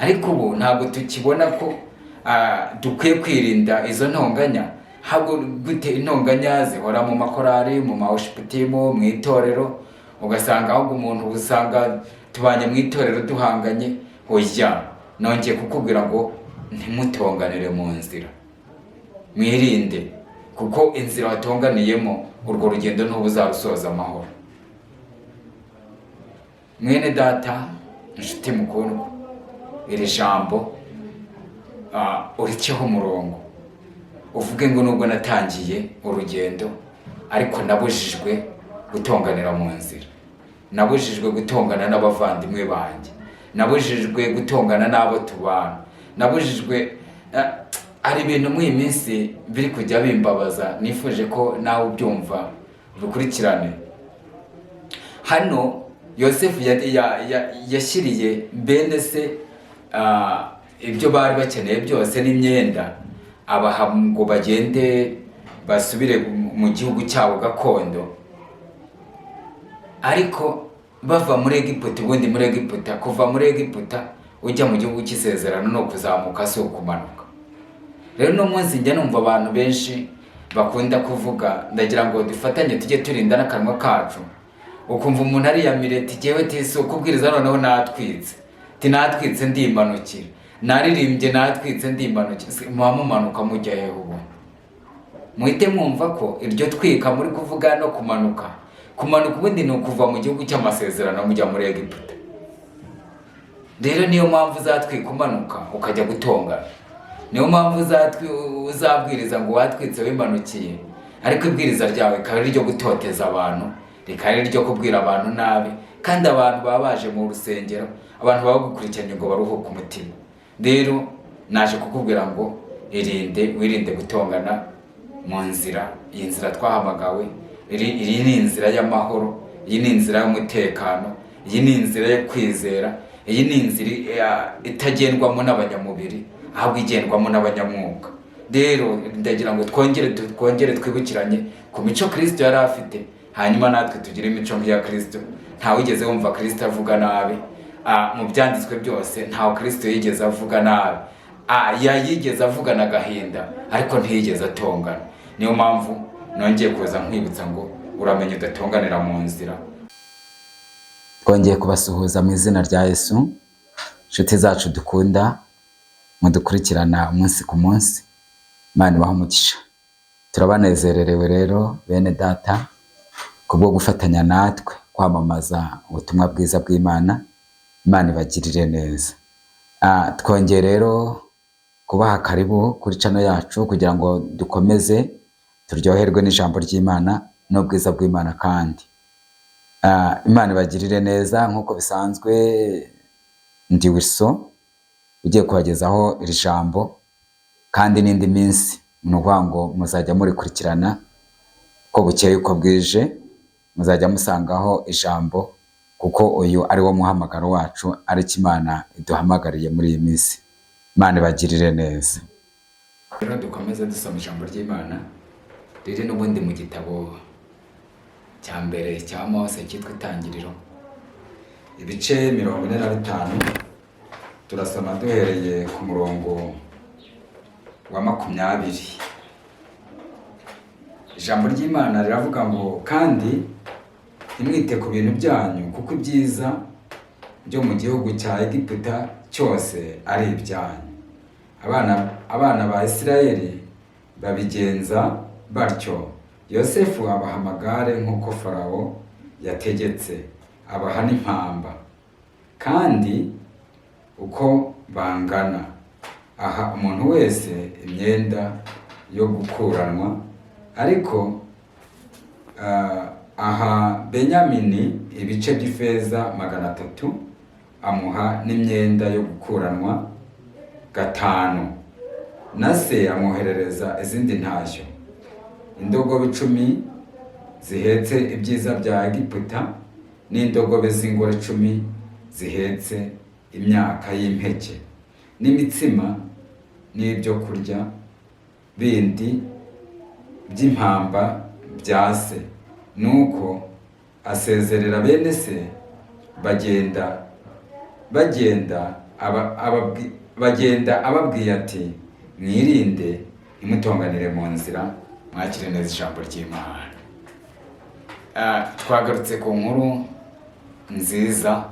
Ariko ubu ntabwo tukibona ko dukwiye kwirinda izo ntonganya. Ahubwo gute intonganya zihora mu makorari, mu ma worship team, mu itorero, ugasanga ahubwo umuntu usanga tubanye mu itorero duhanganye. Oya, nongeye kukubwira ngo ntimutonganire mu nzira, mwirinde, kuko inzira watonganiyemo, urwo rugendo ntuba uzarusoza amahoro. Mwene data, inshuti mukundwa, iri jambo uriceho umurongo, uvuge ngo nubwo natangiye urugendo, ariko nabujijwe gutonganira mu nzira, nabujijwe gutongana n'abavandimwe banjye, nabujijwe gutongana n'abo tubana, nabujijwe. Hari ibintu muri iyi minsi biri kujya bimbabaza, nifuje ko nawe ubyumva ubikurikirane. Hano Yosefu yashyiriye bene se ibyo bari bakeneye byose n'imyenda, abaha ngo bagende basubire mu gihugu cyabo gakondo. Ariko bava muri Egiputa, ubundi muri Egiputa, kuva muri Egiputa ujya mu gihugu cy'isezerano ni ukuzamuka, si ukumanuka. Rero uno munsi njya numva abantu benshi bakunda kuvuga, ndagira ngo dufatanye tujye turinda n'akanwa kacu. Ukumva umuntu ariyamire ati: "Jyewe tisi ukubwiriza noneho natwitse, ti natwitse ndimanukira, naririmbye natwitse ndimanukira." Muba mumanuka mujya hehe? Ubu muhite mwumva ko iryo twika muri kuvuga no kumanuka, kumanuka ubundi ni ukuva mu gihugu cy'amasezerano mujya muri Egiputa. Rero niyo mpamvu uzatwika umanuka ukajya gutongana, niyo mpamvu uzabwiriza ngo watwitse wimanukiye, ariko ibwiriza ryawe rikaba ari iryo gutoteza abantu, rikaba ari iryo kubwira abantu nabi, kandi abantu baba baje mu rusengero, abantu baba bagukurikiranye ngo baruhuke umutima. Rero naje kukubwira ngo irinde, wirinde gutongana mu nzira. Iyi nzira twahamagawe, iri ni inzira y'amahoro, iyi ni inzira y'umutekano, iyi ni inzira yo kwizera, iyi ni inzira itagendwamo n'abanyamubiri, ahubwo igendwamo n'abanyamwuka. Rero ndagira ngo twongere twibukiranye ku mico Kirisito yari afite, hanyuma natwe tugire imico nk'iya Kirisito. Ntawigeze wumva Kirisito avuga nabi. Mu byanditswe byose ntawe Kirisito yigeze avuga nabi. Yigeze avugana agahinda, ariko ntiyigeze atongana. Niyo mpamvu nongeye kuza nkwibutsa ngo uramenye udatonganira mu nzira. Twongeye kubasuhuza mu izina rya Yesu, inshuti zacu dukunda, mudukurikirana umunsi ku munsi. Imana ibahe umugisha. Turabanezererewe rero, bene data, kubwo gufatanya natwe kwamamaza ubutumwa bwiza bw'Imana. Imana ibagirire neza. Twongeye rero kubaha karibu kuri channel yacu kugira ngo dukomeze turyoherwe n'ijambo ry'Imana n'ubwiza bw'Imana. Kandi Imana ibagirire neza. Nk'uko bisanzwe, ndi Wiso ugiye kubagezaho iri jambo kandi n'indi minsi. Ni ukuvuga ngo muzajya murikurikirana uko bukeye, uko bwije, muzajya musangaho ijambo, kuko uyu ari wo muhamagaro wacu, aricyo Imana iduhamagariye muri iyi minsi. Imana ibagirire neza. Rero dukomeze dusoma ijambo ry'Imana riri n'ubundi mu gitabo cya mbere cya Mose cyitwa Itangiriro, ibice 45. Turasoma duhereye ku murongo wa 20. Ijambo ry'Imana riravuga ngo: "Kandi ntimwite ku bintu byanyu, kuko ibyiza byo mu gihugu cya Egiputa cyose ari ibyanyu." Abana ba Isirayeli babigenza batyo. Yosefu abaha amagare nk'uko Farawo yategetse, abaha n'impamba kandi uko bangana, aha umuntu wese imyenda yo gukuranwa, ariko aha Benyamini ibice by'ifeza 300, amuha n'imyenda yo gukuranwa gatanu. Na se amwoherereza izindi ntashyo, indogobe 10 zihetse ibyiza bya Egiputa, n'indogobe z'ingore 10 zihetse imyaka y'impeke, n'imitsima n'ibyo kurya bindi by'impamba bya se. Nuko asezerera bene se, bagenda. Bagenda ababwiye ati: "Mwirinde, ntimutonganire mu nzira." Mwakire neza ijambo ry'Imana. Twagarutse ku nkuru nziza.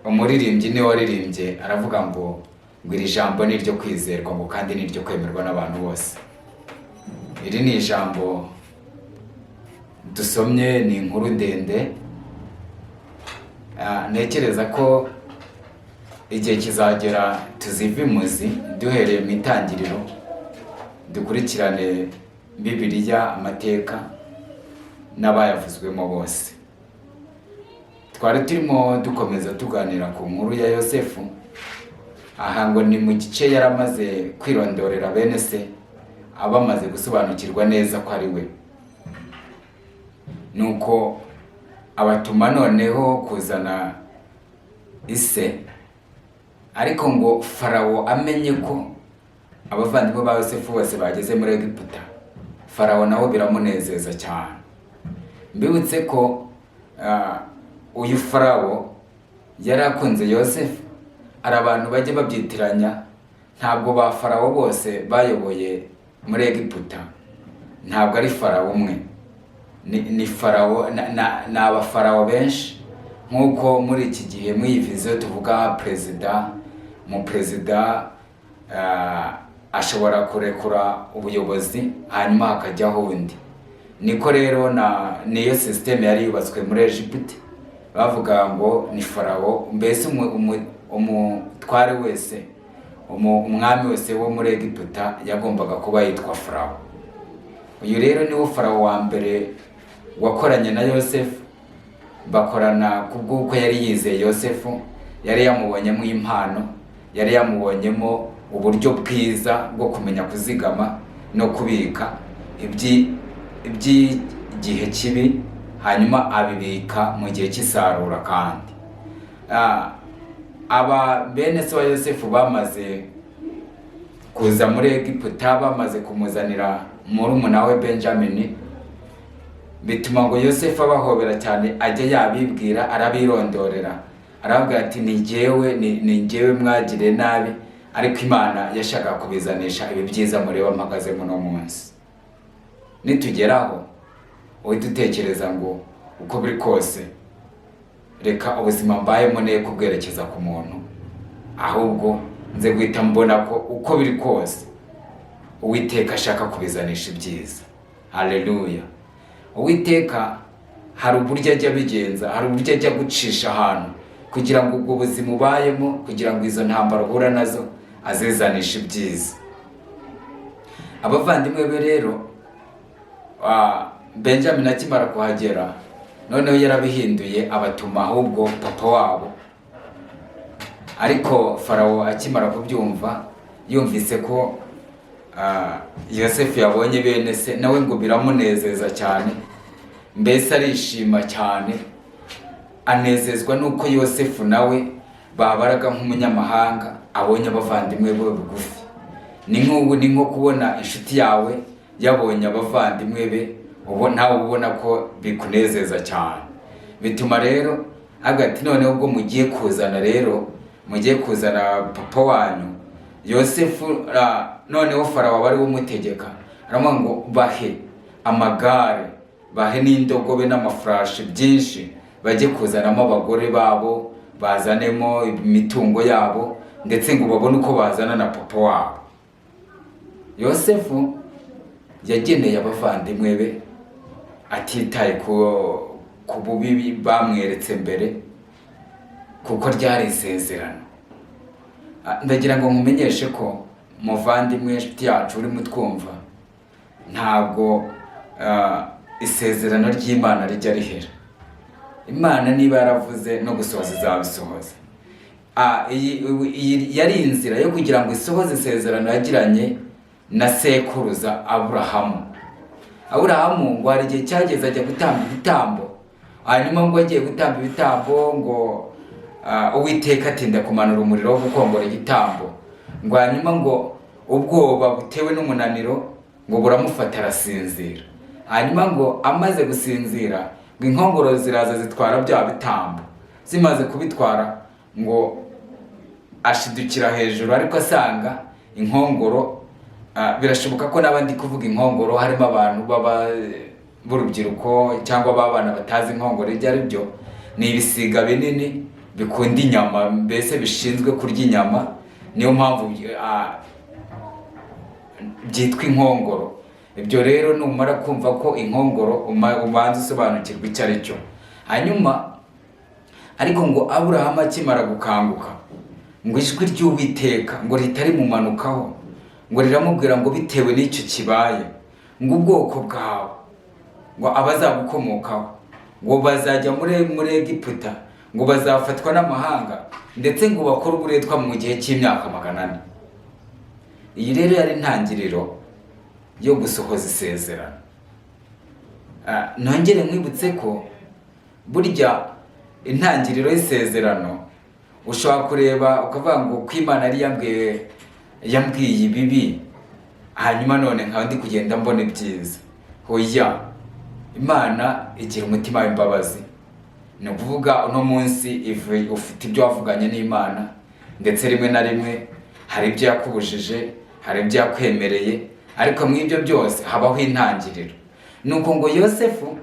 Umuririmbyi niwe waririmbye, aravuga ngo iri jambo ni iryo kwizerwa, ngo kandi ni iryo kwemerwa n'abantu bose. Iri ni ijambo dusomye, ni inkuru ndende. Ntekereza ko igihe kizagera tuzive imuzi, duhereye mu itangiriro, dukurikirane Bibiliya, amateka n'abayavuzwemo bose. Twari turimo dukomeza tuganira ku nkuru ya Yosefu. Aha ngo ni mu gice yari amaze kwirondorera bene se, abamaze gusobanukirwa neza ko ari we. Nuko abatuma noneho kuzana ise. Ariko ngo Farawo amenye ko abavandimwe ba Yosefu bose bageze muri Egiputa, Farawo nawe biramunezeza cyane. Mbibutse ko uyu Farawo yari akunze Yosefu. Hari abantu bajya babyitiranya. Ntabwo ba Farawo bose bayoboye muri Egiputa, ntabwo ari Farawo umwe, ni Farawo ni abafarawo benshi. Nk'uko muri iki gihe, muri iyi vision, tuvuga perezida, umuperezida ashobora kurekura ubuyobozi hanyuma hakajyaho undi. Niko rero na niyo système yari yubatswe muri Egiputa. Bavuga ngo ni Farawo, mbese umutware wese, umwami wese wo muri Egiputa yagombaga kuba yitwa Farawo. Uyu rero niwo Farawo wa mbere wakoranye na Yosefu. Bakorana kubw'uko yari yizeye Yosefu, yari yamubonyemo impano, yari yamubonyemo uburyo bwiza bwo kumenya kuzigama no kubika iby'igihe kibi, hanyuma abibika mu gihe cy'isarura. Kandi aba bene se wa Yosefu bamaze kuza muri Egiputa, bamaze kumuzanira murumuna we Benjamini, bituma ngo Yosefu abahobera cyane, ajya yabibwira, arabirondorera, arababwira ati: "Ni jyewe, ni jyewe mwagiriye nabi, ariko Imana yashakaga kubizanisha ibi byiza mureba mpagazemo uno munsi." Nitugeraho, uhite utekereza ngo uko biri kose, reka ubuzima mbayemo ne kubwerekeza ku muntu, ahubwo nze guhita mbona ko uko biri kose Uwiteka ashaka kubizanisha ibyiza. Haleluya! Uwiteka hari uburyo ajya abigenza, hari uburyo ajya gucisha ahantu kugira ngo ubwo buzima ubayemo, kugira ngo izo ntambara uhura nazo azizanishe ibyiza. Abavandimwe be rero, Benjamin akimara kuhagera, noneho yarabihinduye, abatuma ahubwo papa wabo. Ariko Farawo akimara kubyumva, yumvise ko Yosefu yabonye bene se, nawe ngo biramunezeza cyane, mbese arishima cyane, anezezwa n'uko Yosefu nawe babaraga nk'umunyamahanga abonye abavandimwe be bugufi. Ni nk'ubu, ni nko kubona inshuti yawe yabonye abavandimwe be, ubu nawe ubona ko bikunezeza cyane. Bituma rero hagati noneho ubwo mugiye kuzana rero, mugiye kuzana papa wanyu Yosefu. Noneho Farawo aba ariwe umutegeka, aramuha ngo bahe amagare, bahe n'indogobe n'amafurashi byinshi, bajye kuzanamo abagore babo, bazanemo imitungo yabo, ndetse ngo babone uko bazana na papa wabo. Yosefu yageneye abavandimwe be atitaye ku bubi bamweretse mbere, kuko ryari isezerano. Ndagira ngo nkumenyeshe ko, muvandimwe, inshuti yacu urimo utwumva, ntabwo isezerano ry'Imana rijya rihera. Imana niba yaravuze, no gusohoza izabisohoza. Iyi yari inzira yo kugira ngo isohoze isezerano yagiranye na sekuruza Aburahamu. Aburahamu ngo hari igihe cyageze ajya gutamba ibitambo, hanyuma ngo agiye gutamba ibitambo, ngo Uwiteka atinda kumanura umuriro wo gukongora igitambo, ngo hanyuma ngo ubwoba butewe n'umunaniro ngo buramufata, arasinzira. Hanyuma ngo amaze gusinzira, ngo inkongoro ziraza zitwara bya bitambo. Zimaze kubitwara ngo ashidukira hejuru, ariko asanga inkongoro. Birashoboka ko n'abandi kuvuga inkongoro harimo abantu baba b'urubyiruko cyangwa b'abana batazi inkongoro ibyo ari byo. Ni ibisiga binini bikunda inyama, mbese bishinzwe kurya inyama, niyo mpamvu byitwa inkongoro. Ibyo rero numara kumva ko inkongoro, ubanza usobanukirwa icyo ari cyo. Hanyuma ariko ngo Aburahamu akimara gukanguka, ngo ijwi ry'Uwiteka ngo ritari mumanukaho, ngo riramubwira ngo bitewe n'icyo kibaye, ngo ubwoko bwawe, ngo abazagukomokaho, ngo bazajya muri Egiputa, ngo bazafatwa n'amahanga, ndetse ngo bakore uburetwa mu gihe cy'imyaka 400. Iyi rero yari intangiriro yo gusohoza isezerano. Nongere nkwibutse ko burya intangiriro y'isezerano ushobora kureba ukavuga ngo ko Imana yari yambwiye ibibi, hanyuma none nkaba ndi kugenda mbona ibyiza. Hoya, Imana igira umutima w'imbabazi. Ni ukuvuga uno munsi ufite ibyo wavuganye n'Imana, ndetse rimwe na rimwe hari ibyo yakubujije, hari ibyo yakwemereye, ariko mu ibyo byose habaho intangiriro. Nuko ngo Yosefu,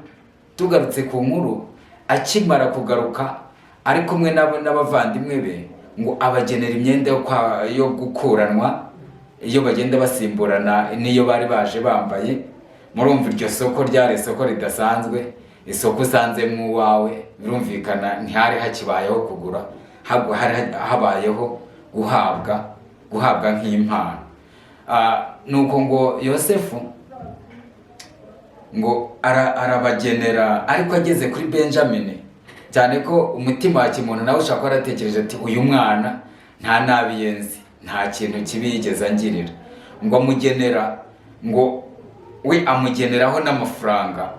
tugarutse ku nkuru, akimara kugaruka ari kumwe n'abavandimwe be, ngo abagenera imyenda yo gukuranwa, iyo bagenda basimburana n'iyo bari baje bambaye. Murumva iryo soko ryari isoko ridasanzwe, isoko usanzemo uwawe. Birumvikana ntihari hakibayeho kugura, ahubwo hari habayeho guhabwa nk'impano. Nuko ngo Yosefu ngo arabagenera, ariko ageze kuri Benjamin, cyane ko umutima wa kimuntu nawe ushobora kuba yaratekereje ati uyu mwana nta nabi yenzi, nta kintu kibi yigeze angirira, ngo amugenera, ngo we amugeneraho n'amafaranga,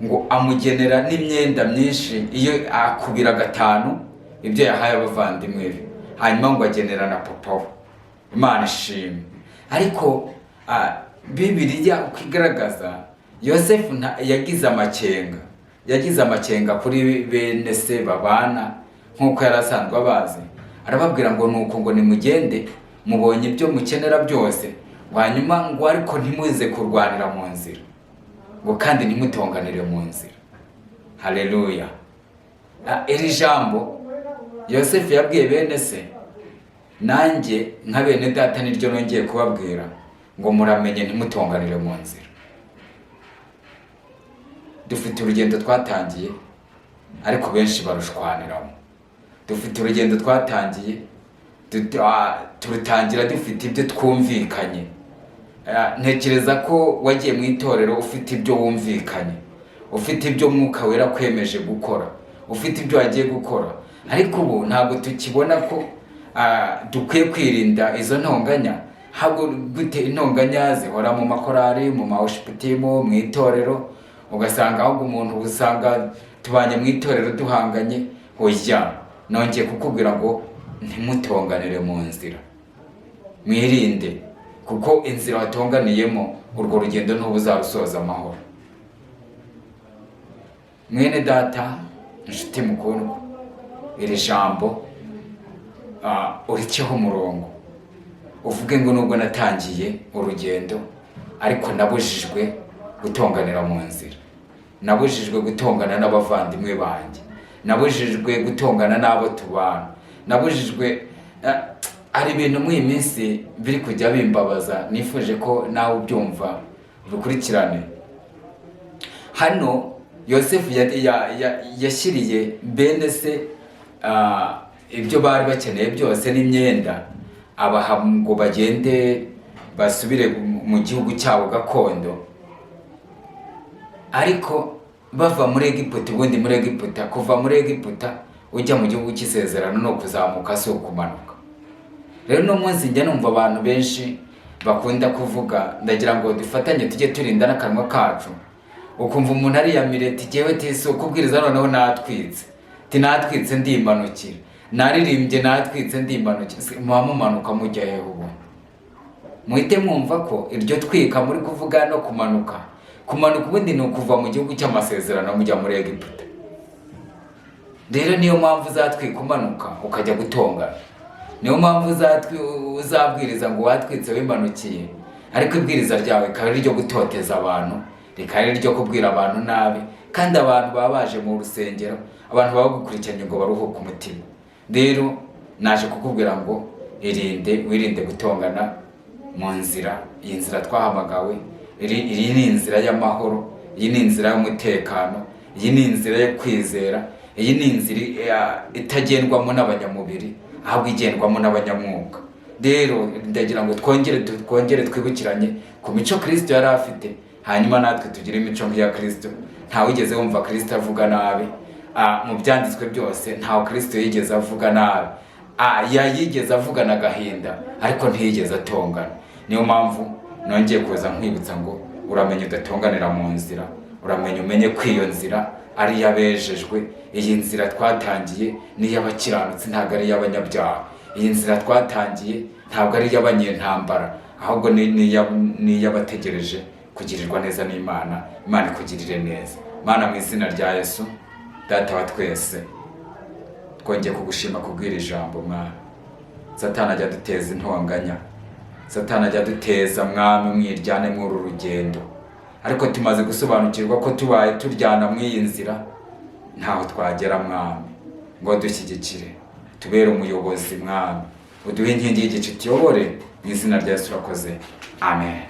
ngo amugenera n'imyenda myinshi, iyo akubira gatanu ibyo yahaye abavandimwe be, hanyuma ngo agenera na papa we. Imana ishimwe. Ariko Bibiliya uko igaragaza, Yosefu yagize amakenga kuri bene se babana nk'uko yari asanzwe abazi. Arababwira ngo nuko ngo nimugende, mubonye ibyo mukenera byose, ngo hanyuma ngo ariko ntimuze kurwanira mu nzira, ngo kandi ntimutonganire mu nzira. Haleluya! Iri jambo Yosefu yabwiye bene se, nanjye nka bene data niryo nongeye kubabwira ngo muramenye ntimutonganire mu nzira. Dufite urugendo twatangiye, ariko benshi barushwaniramo. Dufite urugendo twatangiye, turutangira dufite ibyo twumvikanye. Ntekereza ko wagiye mu itorero ufite ibyo wumvikanye, ufite ibyo Mwuka Wera kwemeje gukora, ufite ibyo wagiye gukora, ariko ubu ntabwo tukibona ko dukwiye kwirinda izo ntonganya. Ahubwo gute intonganya zihora mu makorari, mu ma worship team, mu itorero, ugasanga ahubwo umuntu usanga tubanye mu itorero duhanganye. Hoya, nongeye kukubwira ngo ntimutonganire mu nzira, mwirinde, kuko inzira watonganiyemo urwo rugendo ntuba uzarusoza amahoro. Mwene data, inshuti mukundwa, iri jambo uriceho umurongo, uvuge ngo nubwo natangiye urugendo, ariko nabujijwe gutonganira mu nzira, nabujijwe gutongana n'abavandimwe banjye, nabujijwe gutongana n'abo tubana, nabujijwe. Hari ibintu muri iyi minsi biri kujya bimbabaza, nifuje ko nawe ubyumva ubikurikirane. Hano Yosefu yashyiriye bene se ibyo bari bakeneye byose n'imyenda, abaha ngo bagende basubire mu gihugu cyabo gakondo. Ariko bava muri Egiputa, ubundi muri Egiputa, kuva muri Egiputa ujya mu gihugu cy'isezerano ni ukuzamuka, si ukumanuka. Rero uno munsi njya numva abantu benshi bakunda kuvuga, ndagira ngo dufatanye tujye turinda n'akanwa kacu. Ukumva umuntu ariyamire ati jyewe tisi ukubwiriza noneho natwitse, ti natwitse ndimanukira, naririmbye natwitse ndimanukira. Muba mumanuka mujya hehe? Ubu muhite mwumva ko iryo twika muri kuvuga no kumanuka, kumanuka ubundi ni ukuva mu gihugu cy'amasezerano mujya muri Egiputa. Rero niyo mpamvu uzatwika umanuka ukajya gutongana, niyo mpamvu uzabwiriza ngo watwitse wimanukiye, ariko ibwiriza ryawe rikaba ari iryo gutoteza abantu, rikaba ari iryo kubwira abantu nabi, kandi abantu baba baje mu rusengero, abantu baba bagukurikiranye ngo baruhuke umutima. Rero naje kukubwira ngo irinde, wirinde gutongana mu nzira. Iyi nzira twahamagawe, iri ni inzira y'amahoro, iyi ni inzira y'umutekano, iyi ni inzira yo kwizera, iyi ni inzira itagendwamo n'abanyamubiri, ahubwo igendwamo n'abanyamwuka. Rero ndagira ngo twongere twibukiranye ku mico Kristo yari afite, hanyuma natwe tugire imico nk'iya Kristo. Ntawigeze wumva Kristo avuga nabi. Mu byanditswe byose ntawe Kristo yigeze avuga nabi. Yigeze avugana agahinda, ariko ntiyigeze atongana. Niyo mpamvu nongeye kuza nkwibutsa ngo uramenye udatonganira mu nzira, uramenye umenye ko iyo nzira ari iy'abejejwe. Iyi nzira twatangiye ni iy'abakiranutsi, ntabwo ari iy'abanyabyaha. Iyi nzira twatangiye ntabwo ari iy'abanyentambara, ahubwo ni iy'abategereje kugirirwa neza n'Imana. Imana ikugirire neza. Mana, mu izina rya Yesu, Data wa twese, twongeye kugushima kubwira ijambo. Mwami, Satani ajya aduteza intonganya, Satani ajya aduteza, Mwami, umwiryane muri uru rugendo, ariko tumaze gusobanukirwa ko tubaye turyana muri iyi nzira ntaho twagera. Mwami, ngo dushyigikire, tubere umuyobozi. Mwami, uduhe inkingi y'igicu, tuyobore. Mu izina rya Yesu urakoze, amen.